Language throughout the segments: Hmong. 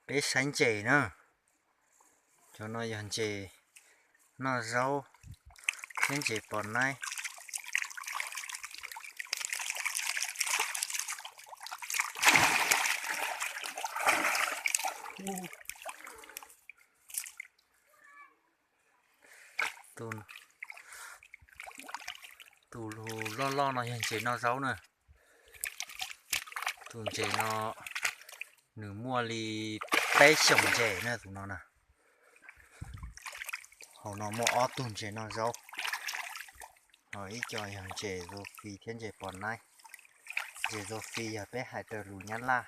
Peb saib ntses na. Cov no yog ntses noj zaub thiab ntses pos naib. Tus loj loj no yog ntses noj zaub na. Tus ntses no nws muaj li peb xyoos ntses na tus no na. Hauv no muaj ob tug ntses noj zaub, ho ib co yog ntses zos fis thiab ntses pos naib. Ntses zos fis yog peb hais raws lus Nyab Laj.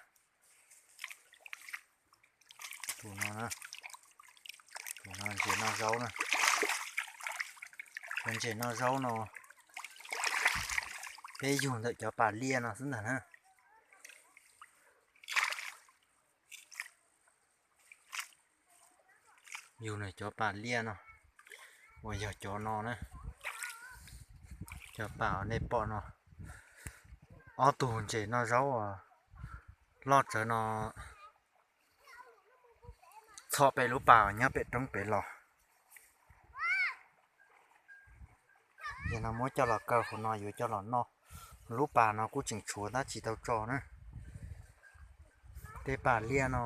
Tus no, tus no ntses noj zaub na. Cov ntses noj zaub no peb yug ntawm cov pas liaj no xwb ntag na. Yug ntawm cov pas liaj no, uas yog cov no na. Cov pas uas nej pom no, ob tug ntses noj zaub uas loj tsawv no txhom pem lub pas nyob pem roob pem los. Yog no muab coj los kaw hauv no yuav coj los noj. Lub pas no kuj tseem tshuav tab tsis tau tso na. Tej pas liaj no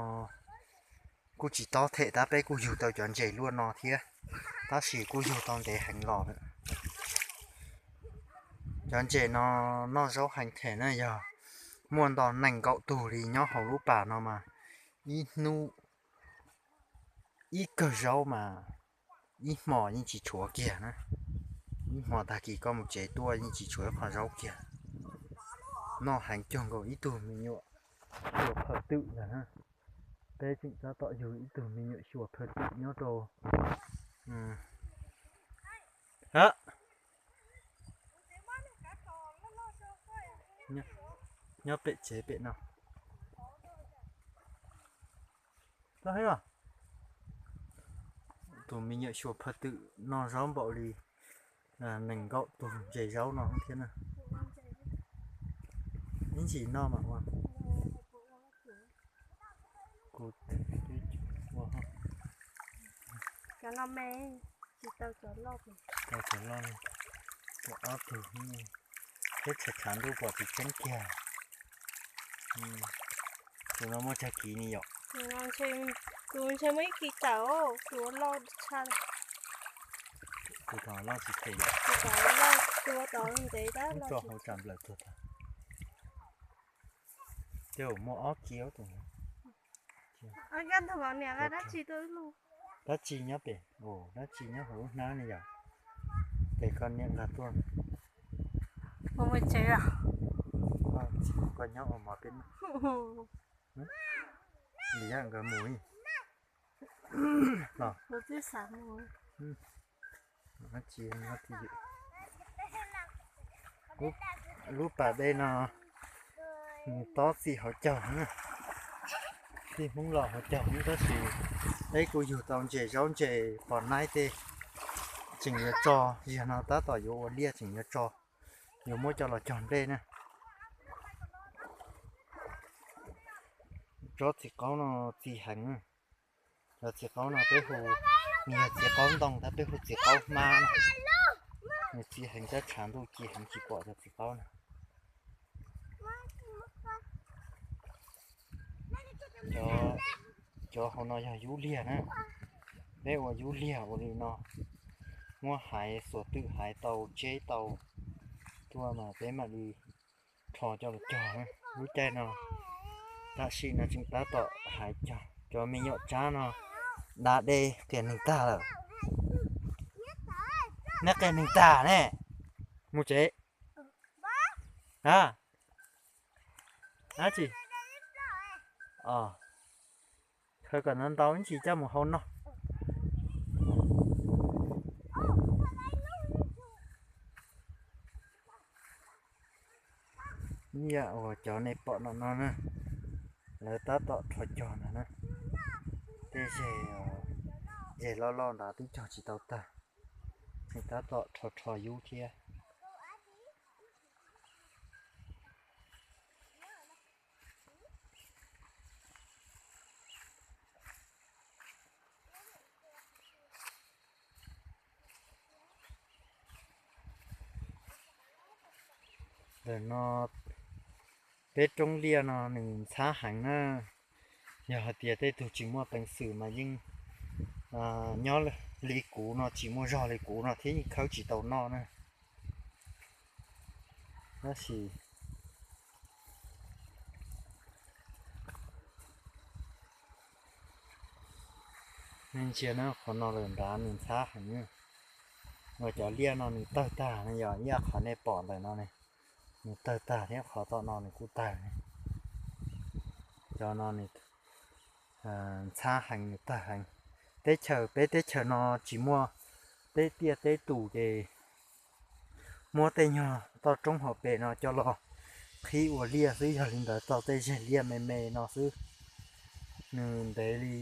kuj tsis tob them tab peb kuj yug tau cov ntses luaj no thiab, tab sis kuj yug tau ntev heev los lawm. Cov ntses no noj zaub heev them na, yog muaj nto nees nkaum tug li nyob hauv lub pas no mas ib hnub ib kawg zaub mas ib hmo yeej tsis tshuav kiag na. Ib hmo tag kis koj mus tsev tuaj yeej tsis tshuav ib qho zaub kiag. Noj heev cuag nkaus ib tug me nyuam xyuas phawj twm ntag na. Peb tseem tab tom yug ib tug me nyuam xyuas phawj twm nyob rau nyob pem tsev pem no. Tus me nyuam xyuas phawj twm noj zaub npaum li nees nkaum tug ntses zaub no thiab na. Ib ntsis noj mas ua kuv ua Cov no me, tsis tau cov loj. Tau cov loj, ob tug, peb tshav tshav ntuj pom tsis tseeb kiag. Tus no muaj tsawg kiv ni yom? Tus ntshe muaj ib kis tawm, tus loj tshaj. Tus tom loj tsis them yom? Tus tom loj, tus tom ntev tab loj tso hauv tsam nplawm tuag tag. Tej zaum muaj ob kis tus no. Dab tsi nyob pem, dab tsi nyob hauv lub hnab ne yom? Ces koj niam nqa tuaj. Koj nyob ua mov peb noj. Li yam nkawd mus los. Lub pas dej no nws tob txij hauv caug na, txij Hmoob los hauv caug, tab sis peb kuj yug tau ntses zaub ntses pos naib tej, tseem yuav tso, yog no tab tom yuav ua liaj tseem yuav tso, yuav muab coj los cog nplej na. Tsob txiv qaub no txi heev. Cov txiv qaub no peb hu, nws yog txiv qaub ntoo tab peb hu txiv qaub hmab no. Nws txi heev, tab tshav ntuj ci heev tsis pom cov txiv qaub no. Cov hauv no yog yub liag na. Peb ua yub liag ua li no, muab haiv xuas twm haiv tau tseb tau tuaj mas peb mam li rho coj los cog. Lub caij no tam sim no tseem tab tom haiv cog. Cov me nyuam tsab no da dej qias neeg tag lawm. Neb qias neeg tag ne. Mus tsev. A, dab tsi? Khaws kom ntau ntau ib ntsis coj mus hau noj. Ib yam uas cov nej pom no no na, lawv tab tom rho cog ntag na. Tej zeg, zeg loj loj nrad twb cog tsis tau tag, tseem tab tom rho rho yub thiab. Ntawm no peb roob liaj no nws ntxhab heev na. Yog hais tias tej tug tsis muaj peev xwm mas yeej nyob li kuv no, tsis muaj zog li kuv no thiab yeej khawb tsis tau noj na. Tab sis nej ntsia na, qhov no lawm nrad nws ntxhab heev. Uas cov liaj no nws tawg tag no, yog ib yam qhov nej pom ntawm no ne, nws tawg tag thiab qhov tom no nws kuj tawg. Cov no nws ntxhab heev, nws tawg heev. Teb chaws, peb teb chaws no tsis muaj teb tiaj teb tus ces muab tej nyuag toj roob hauv pes no coj los qhib ua liaj xwb, yog li ntawd tau tej zeg liaj me me no xwb. Nws ntev li,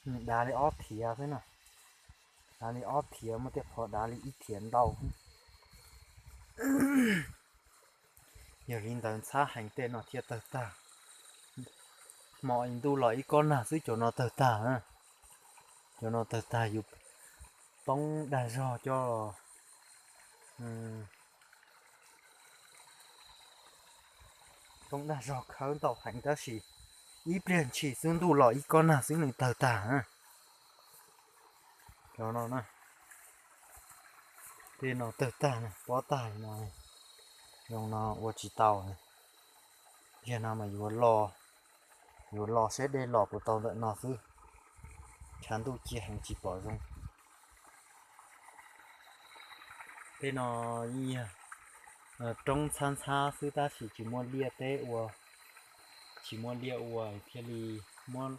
nws dav li ob thiav xwb na. Dav li ob thiav, muaj tej qhov dav li ib thiav ntau. Yog li ntawd ntxhab heev tej no thiaj tawg tag. Hmo ntuj los ib kob nag xwb cov no tawg tag. Cov no tawg tag yus poob dag zog coj, poob dag zog khawb ntau heev tab sis ib pliag ntshis xwb ntuj los ib kob nag xwb nws tawg tag. Cov no na, tej no tawg tag, pob tag li no, zoo no ua tsis tau. Yog no mas yuav lo, yuav lo saib dej los puas tau ntawm no xwb. Tshav ntuj ci heev tsis pom zoo. Tej no yeej yog roob ntxhab ntxhab xwb tab sis tsis muaj liaj teb ua, tsis muaj liaj ua thiaj li muab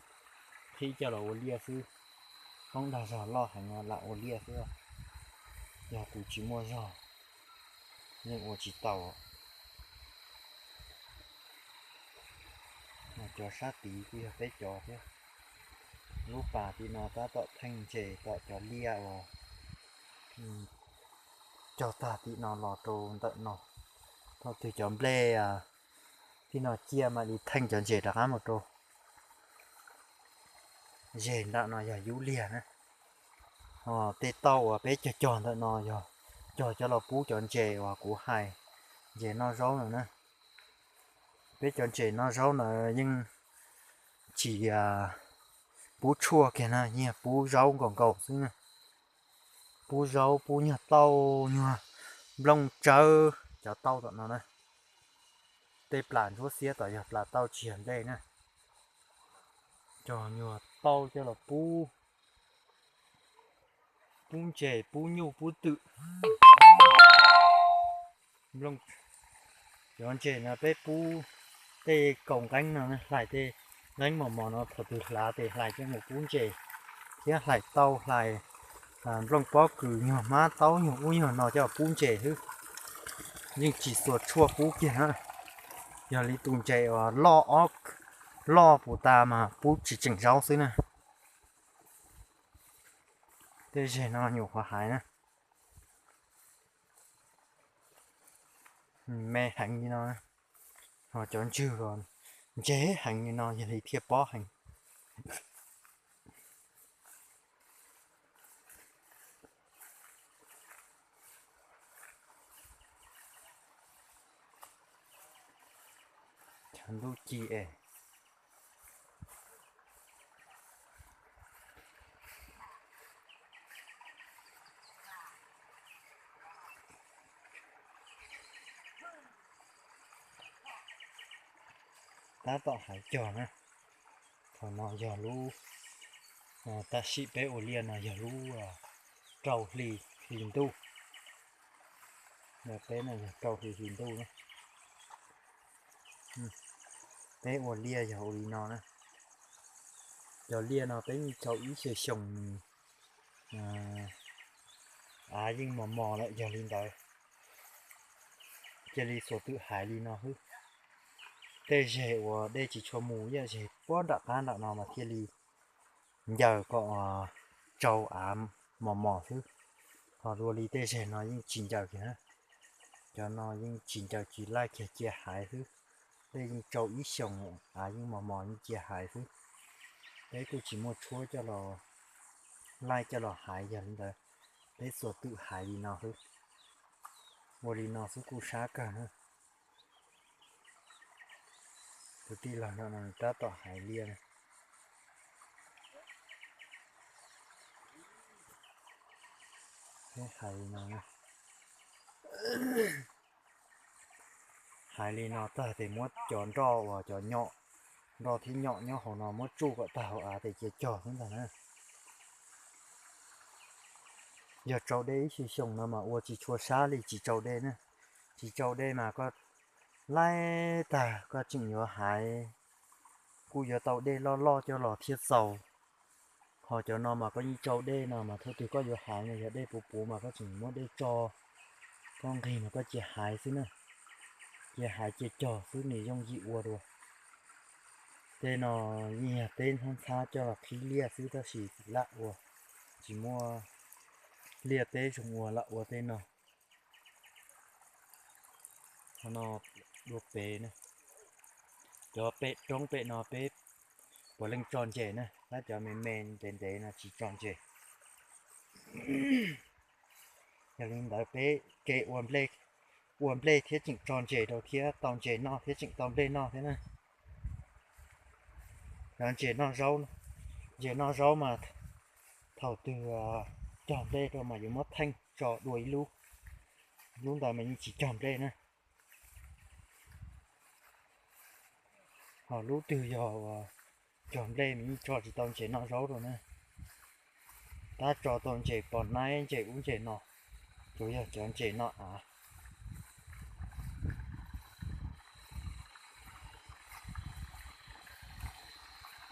qhib coj los ua liaj xwb. Poob dag zog loj heev no lam ua liaj xwb. Yog tus tsis muaj zog yeej ua tsis tau. Cov sab tid kuj yog peb cov thiab. Lub pas tim no tab tom theej ntses tom cov liaj uas cog tag tim no los rau ntawm no. Thaum twg cov nplej tim no ciaj mam li theej cov ntses rov qab mus rau zes nram no yog yub liag na. Ho tej tauj uas peb cog cog ntawm no yog cog coj los pub cov ntses uas kuv hais, ntses noj zaub no na. Peb cov ntses noj zaub ntawd yeej tsis pub tshuaj kiag na, yeej pub zaub nkaus nkaus xwb na. Pub zaub, pub nyuag tauj, nyuag nplooj tsawb, cov tauj tom no na. Tej plas ntsuab xiab tom yog plas tauj tsis yog nplej na. Cog nyuag tauj coj los pub, pub ntses, pub nyuj, pub twm. Cov ntses no peb pub tej kaus nqeeb no, hlais tej nqeeb mos mos no, thaum twg hlav tes hlais coj mus pub ntses, thiab hlais tauj, hlais nplooj pob kws, nyuag hmab taub, nyuag ub nyuag no coj pub ntses xwb. Yeej tsis xuas tshuaj pub kiag na. Yog li tus ntses uas loj ob, loj puas tas mas pub tsis tseem zaub xwb na. Tej zeg no nyuam qhuav hais na. Me heev li no, ho cov ntswg los ntse heev li no yog li thiaj pob heev. Tshav ntuj ci es tab tom hais cog na. Thaum no yog lub, tam sim peb ua liaj no yog lub rau hli, hli ntuj. Peb no yog rau hli, hli ntuj na. Peb ua liaj yog ua li no na. Cov liaj no peb yeej rau ib xyoos xyoo nws av yeej mos mos lawm, yog li ntawd cia li xuas twm hais li no xwb. Tej zeg uas dej tsis tshua mus, yam zeg puag nram qab nram no mas thiaj li ncaws kom tsau av mos mos xwb. Ho dua li tej zeg no yeej tsis ncaws kiag na. Cov no yeej tsis ncaws, tsis laij kiag, cia hais xwb. Dej yeej tsau ib xyoos, av yeej mos mos, yeej cia hais xwb. Peb kuj tsis muaj tshuab coj los laij coj los hais, yog li ntawd peb xuas twm hais li no xwb. Ua li no xwb kuj sab kawg na. Tus tij laug no nws tab tom hais liaj na. Hais li no, hais li no tag ces muab cov nroj uas cov nyom, nroj thiab nyom nyob hauv no muab tsuj kom tag hauv av ces cia cog xwb ntag na. Yog tsau dej ib xyoos xyoo no mas ua tsis tshua sab li tsis tsau dej na. Tsis tsau dej mas koj laij tag koj tseem yuav hais, kuj yuav tau dej loj loj coj los thiaj txaus. Ho cov no mas koj yeej tsau dej no mas thaum twg koj yuav hais no yog dej puv puv mas koj tseem muab dej tso, koj nqig mas koj cia hais xwb na. Cia hais cia cog xwb nws yooj yim ua dua. Tej no yeej yog teb ntxhab ntxhab coj los qhib liaj xwb tab sis lam ua, tsis muaj liaj teb zoo ua lam ua tej no. Qhov no dua pem na, cov pem roob pem no peb puav leej tso ntses na, tab cov me me ntev ntev no tsis tso ntses. Yog li ntawd peb ke ua nplej thiab tseem tso ntses rau thiab tau ntses noj thiab tseem tau nplej noj thiab na. Cov ntses noj zaub, ntses noj zaub mas thaum twg cog nplej rau mas yuav muab theej tso dua ib lub, lub ntawd mas yeej tsis cog nplej na. Ho lub twg yog cog nplej mas yeej tso tsis tau ntses noj zaub rau na. Tab tso tau ntses pos naib ntses ub ntses no, tsuas yog cov ntses noj av.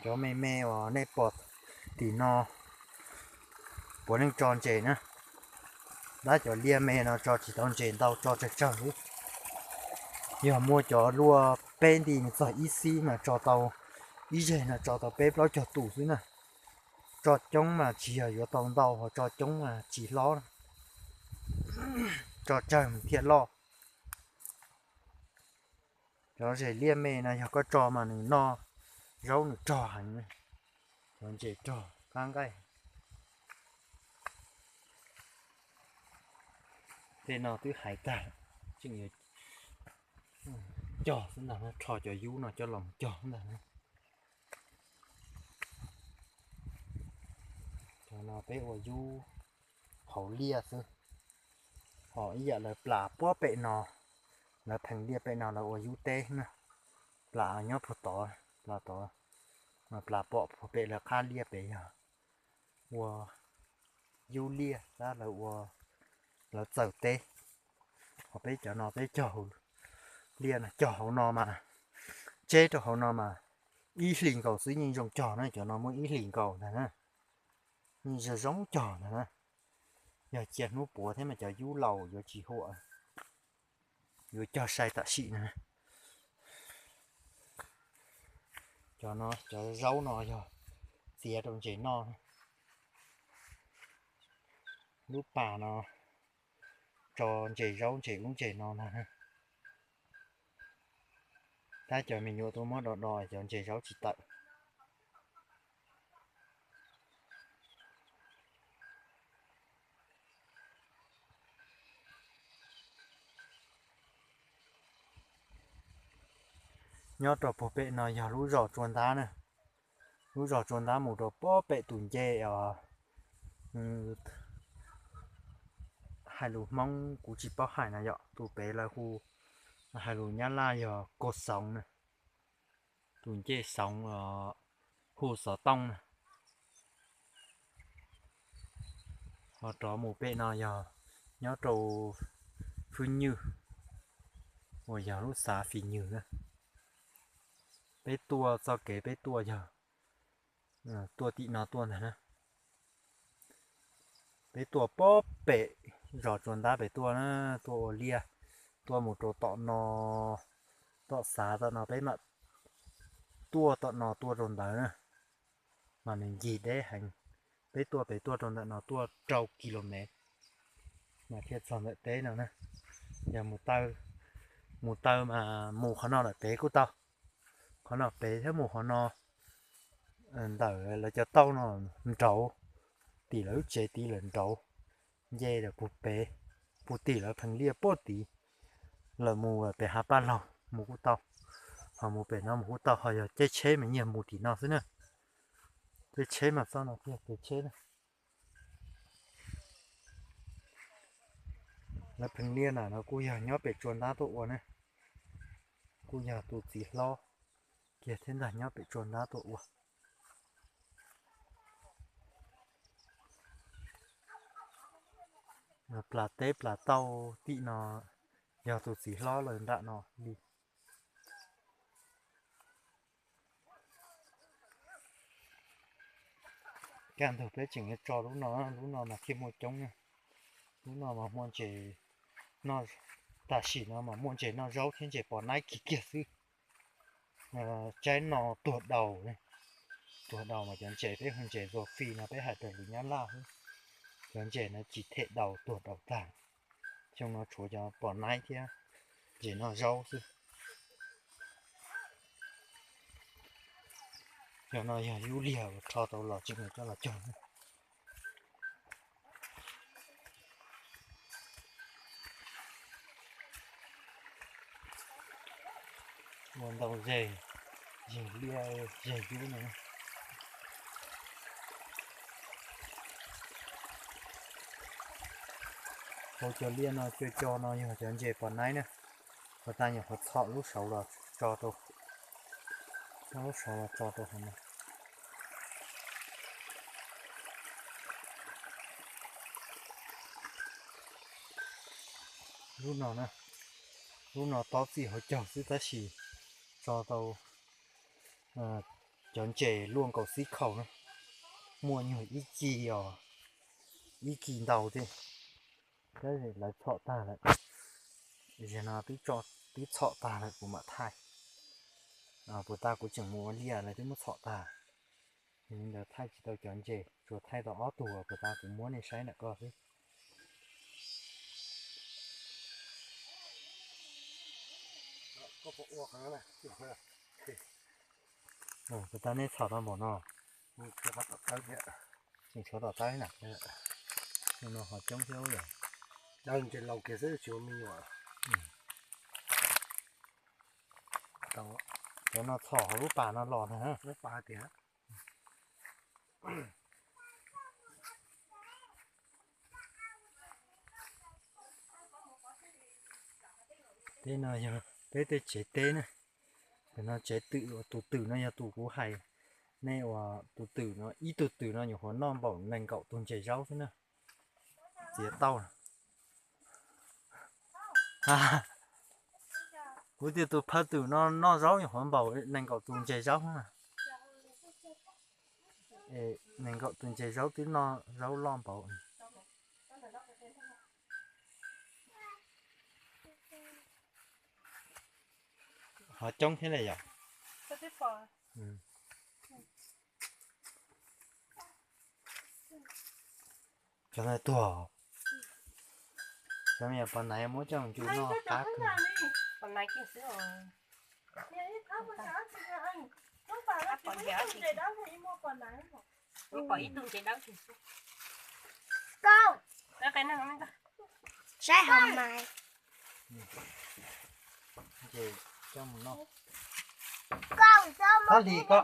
Cov me me uas nej pom tim no puav leej tso ntses na. Tab cov liaj me no tso tsis tau ntses ntau, tso tsawg tsawg xwb. Yog muaj cov luaj peb nti mus txog ib xib mas tso tau, ib zeg no tso tau peb plaub caug tus xwb na. Tso coob mas tsis yog yuav tau ntau, ho tso coob mas tsis hlob na. Tso tsawg mas thiaj loj. Cov zes liaj me no yog koj tso mas nws noj zaub nws rog heev, cov ntses rog qab nqaij. Tej no twb hais tag, tseem yuav cog xwb ntag, rho cov yub no coj los cog xwb ntag. Cov no peb ua yub hauv liaj xwb, ho ib yam lawv plas puag pem no, lawv phees liaj pem no lawv ua yub teb na. Plas nyob puag tod, plas tod, plas pom puag pem lawv qab liaj pem yog ua yub liaj tab lawv ua, lawv txawm teb. Ho peb cov no peb cog liaj no cog hauv no mas, tseb rau hauv no mas ib hlis nkaus xwb yeej zoo cog na, cov no muaj ib hlis nkaus ntag na, yeej zoo zoo cog ntag na. Yog cia hnub puav thiab mas cov yub laus yuav tsis huam, yuav cog sai tam sim na. Cov no, cov zaub no yog txiav rau ntses noj. Lub pas no tso ntses zaub ntses ub ntses no ntag. Tab cov me nyuam tuaj muab do do cov ntses zaub tsis tawm. Nyob rau puag pem no yog lub zos Tsua Ntab na. Lub zos Tsua Ntab mus rau puag pem tus ncej os. Hais lus Hmoob kuv tsis paub hais na yom, tus pem lawv hu, hais lus Nyab Laj yog Kos Xoov na. Tus ncej Xoov, hu Xov Tooj na. Ho rov mus pem no yog nyob rau Fwj Nywj, uas yog lub xav Fis Nywg na. Peb tuaj txoj kev peb tuaj yog tuaj tim no tuaj ntag na. Peb tuaj puag pem zos Tsua Ntab pem tuaj na, tuaj ua liaj, tuaj mus rau tom no, tom xav tom no peb mam tuaj tom no tuaj rau ntawd na, mas nws ncig deb heev. Peb tuaj pem tuaj rau ntawm no tuaj rau kilomev mas thiaj txog ntawm teb no na. Yog mus taw, mus taw mas mus qhov no lawm pem kuj tau, qhov no pem thiab mus qhov no, ntawm lawv cov tauj no nraud, tim lawv lub tsev tid lawm nraud, nce lawm puag pem, puag tim lawv phees liaj puag tid, lawm mus pem Hav Paj Laug mus kuj tau. Ho mus pem no mus kuj tau, ho yog caij tsheb mas nyiag mus tim no xwb na. Caij tsheb mas txoj no thiaj caij tsheb na. Lawv pheej liaj na no kuj yog nyob pem tsua ntab tuaj ua ne, kuj yog tus txiv hlob kiag thiab ntag nyob pem tsua ntab tuaj ua. Plas teb plas tauj tim no yog tus txiv hlob lawv nram no li. Kaj ntug peb tseem yuav tso lub no, lub no mas thiaj muaj coob na. Lub no mas muaj ntses noj, tam sim no mas muaj ntses noj zaub thiab ntses pos naib kiag kiag xwb. Tsaib no tuag daus, tuag daus mas cov ntses peb hu ntses zuag fi no peb hais raws lus Nyab Laj xwb. Cov ntses no tsis them daus tuag daus tag. Xyoo no tshuav cov pos naib thiab ntses noj zaub xwb. Cov no yog yub liag uas rho tau los tseem coj los cog. Ua ntau zeg, zeg liaj zeg yub no. Hauv cov liaj no co co no yog cov ntses pos naib na. Puas tas nyuam qhuav txhom lub saud los tso rau, txhom lub saud los tso rau hauv no. Lub no na, lub no tob txij hauv caug xwb tab sis tso tau cov ntses luaj nkaus xib khaum na, muaj nyuag ib ci os, ib ci ntau thiab. Tab sis lawv txhom tag lawm, zaum no twb txhom tag lawm kuv mam thaij. Puas tas kuv tseem mus ua liaj lawv twb muab txhom tag. Yog li ntawd thaij tsis tau cov ntses, tsuas thaij tau ob tug, puas tas kuv muab nej saib ntawm ko xwb. Puas tas nej txhom tau npaum no? Tseem tshuav tom tawb na. No ho coob thiab yom. Ntses laus kiag xwb tsis ua me nyuam. Cov no txhom hauv lub pas no los ntag. Lub pas tias Tej no yog peb tej tsev teb na. Tus no tsev twm, tus twm no yog tus kuv hais nej uas tus twm no, ib tug twm no nyuam qhuav noj npaum nees nkaum tus ntses zaub xwb na. Txiav tau. Kuv tias tus phawj twm no noj zaub nyuam qhuav npaum nees nkaum tus ntses zaub na. Nees nkaum tus ntses zaub twb noj zaub loj npaum. Ho coob thiab ne yom. Cov no tuag. Cov me nyuam pos naiv muab coj mus ncu noj qab kawg. Saib hauv mas. Coj mus noj. Thab hlis koj.